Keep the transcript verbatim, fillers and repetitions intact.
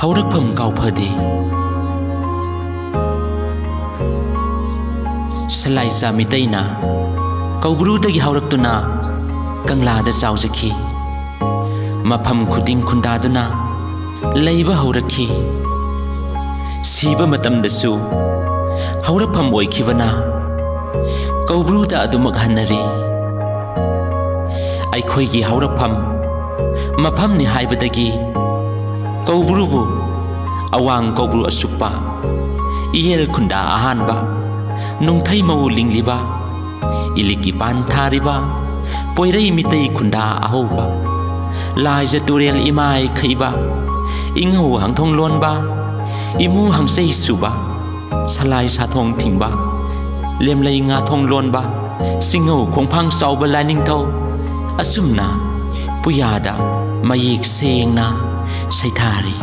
ꯍꯧꯔꯛꯐꯝ ꯀꯥꯎꯐꯗꯦ꯫ ꯁꯂꯥꯏꯆꯥ ꯃꯤꯇꯩꯅ ꯀꯧꯕ꯭ꯔꯨꯗꯒꯤ ꯍꯧꯔꯛꯇꯨꯅ ꯀꯪꯂꯥꯗ ꯆꯥꯎꯖꯈꯤ꯫ ꯃꯐꯝ ꯈꯨꯗꯤꯡ ꯈꯨꯟꯗꯥꯗꯨꯅ ꯂꯩꯕ ꯍꯧꯔꯛꯈꯤ꯫ ꯁꯤꯕ ꯃꯇꯝꯗꯁꯨ ꯍꯧꯔꯛꯐꯝ ꯑꯣꯏꯈꯤꯕꯅ ꯀꯧꯕ꯭ꯔꯨꯗ ꯑꯗꯨꯃꯛ ꯍꯟꯅꯔꯤ꯫ ꯑꯩꯈꯣꯏꯒꯤ ꯍꯧꯔꯛꯐꯝ ꯃꯐꯝꯅꯤ ꯍꯥꯏꯕꯗꯒꯤ ꯀꯧꯕ꯭ꯔꯨꯕꯨ ꯑꯋꯥꯡ ꯀꯧꯕ꯭ꯔꯨ ꯑꯁꯨꯞꯄ, ꯏꯌꯦꯜ ꯈꯨꯟꯗꯥ ꯑꯍꯥꯟꯕ, ꯅꯨꯡꯊꯩ ꯃꯎ ꯂꯤꯡꯂꯤꯕ, ꯏꯂꯤꯛ ꯏꯄꯥꯟ ꯊꯥꯔꯤꯕ, ꯄꯣꯏꯔꯩ ꯃꯤꯇꯩ ꯈꯨꯟꯗꯥ ꯑꯍꯧꯕ, ꯂꯥꯏꯖ ꯇꯨꯔꯦꯜ ꯏꯃꯥꯏ ꯈꯩꯕ, ꯏꯉꯧ ꯍꯪꯊꯣꯡ ꯂꯣꯟꯕ, ꯏꯃꯨ ꯍꯪꯆꯩ ꯁꯨꯕ, ꯁꯂꯥꯏ ꯁꯥꯊꯣꯡ ꯊꯤꯡꯕ, ꯂꯦꯝꯂꯩ ꯉꯥꯊꯣꯡ ꯂꯣꯟꯕ, ꯁꯤꯡꯉꯧ ꯈꯣꯡꯐꯥꯡ ꯆꯥꯎꯕ ꯂꯥꯏꯅꯤꯡꯊꯧ, ꯑꯁꯨꯝꯅ ꯄꯨꯌꯥꯗ ꯃꯌꯦꯛ ꯁꯦꯡꯅ ꯁꯩꯊꯥꯔꯤ꯫